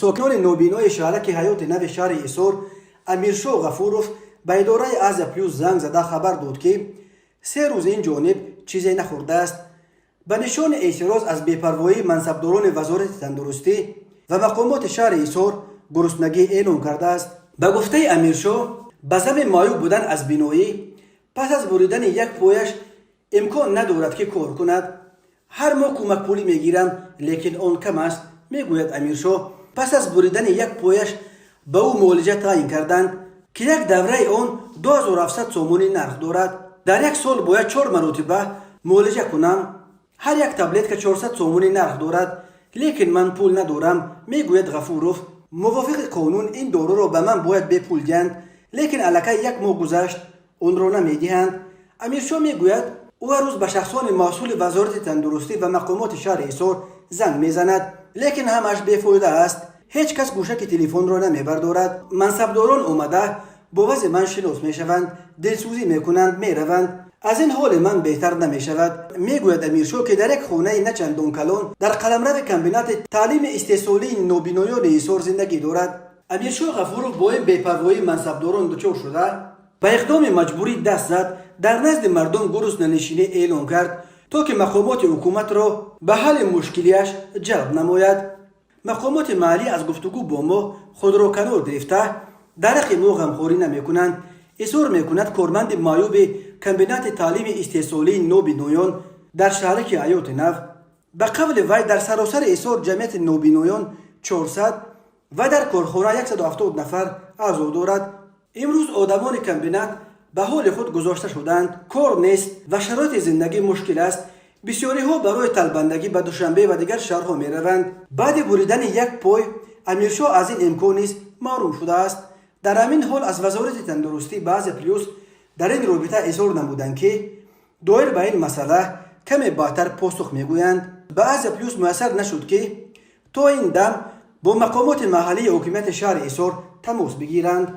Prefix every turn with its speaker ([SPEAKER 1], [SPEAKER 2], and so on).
[SPEAKER 1] Сокинони нобинои шаҳраки Ҳаёти Нави шаҳри Ҳисор Амиршоҳ Ғафуров ба идораи Азия Плюс занг зада хабар дод, ки 3 рӯз ин ҷониб чизе нахӯрдааст. Ба нишони эътироз аз бепарвоии мансабдорони Вазорати тандурустӣ ва мақомоти шаҳри Ҳисор гуруснагӣ эълон кардааст. Ба гуфтаи Амиршоҳ, ба сабаби маъюб будан аз биноӣ пас аз буридани як пояш имкон надорад, ки кор кунад. Ҳар моҳ кӯмакпулӣ мегирам, лекин он кам аст, мегӯяд Амиршоҳ. Пас аз буридани як пояш ба ӯ муолиҷа таъин карданд, ки як давраи он 2700 сомонӣ нарх дорад. Дар як сол бояд чор маротиба муолиҷа кунам. Ҳар як таблетка 400 сомонӣ нарх дорад, лекин ман пул надорам, мегӯяд Ғафуров. Мувофиқи қонун ин доруро ба ман бояд бепул диҳанд, лекин аллакай як моҳ гузашт, онро намедиҳанд. Амиршоҳ мегӯяд, ӯ ҳар рӯз ба шахсони масъули Вазорати тандурустӣ ва мақомоти шаҳри Ҳисор занг мезанад, лекин ҳамааш бефоида аст. Ҳеҷ кас гӯшаки телефонро намебардорад. Мансабдорон омада бо вазъи ман шинос мешаванд, дилсӯзӣ мекунанд, мераванд. Аз ин ҳоли ман беҳтар намешавад, мегӯяд Амиршоҳ, ки дар як хонаи начандон калон дар қаламрави комбинати таълими истеҳсолии нобиноёни Ҳисор зиндагӣ дорад. Амиршоҳ Ғафуров бо ин бепарвоии мансабдорон дучор шуда, ба иқдоми маҷбурӣ даст зад, дар назди мардум гуруснанишинӣ эълон кард, то ки мақомоти ҳукуматро ба ҳалли мушкилиаш ҷалб намояд. Мақомоти маҳаллӣ аз гуфтугӯ бо мо худро канор гирифта, дар ҳаққи мо ғамхорӣ намекунанд, изҳор мекунад корманди маъюби комбинати таълими истеҳсолии нобиноён дар шаҳраки Ҳаёти Нав. Ба қавли вай, дар саросари Ҳисор ҷамъияти нобиноён 400 ва дар корхона 170 нафар аъзо дорад. Имрӯз одамони комбинат ба ҳоли худ гузошта шуданд. Кор нест ва шароити зиндагӣ мушкил аст. Бисёриҳо барои талбандагӣ ба Душанбе ва дигар шаҳрҳо мераванд. Баъди буридани як пой Амиршоҳ аз ин имкон низ маҳрум шудааст. Дар ҳамин ҳол аз Вазорати тандурустӣ ба Азия Плюс дар ин робита изҳор намуданд, ки доир ба ин масъала каме баъдтар посух мегӯянд. Ба Азия Плюс муяссар нашуд, ки то ин дам бо мақомоти маҳаллии ҳокимияти шаҳри Ҳисор тамос бигиранд.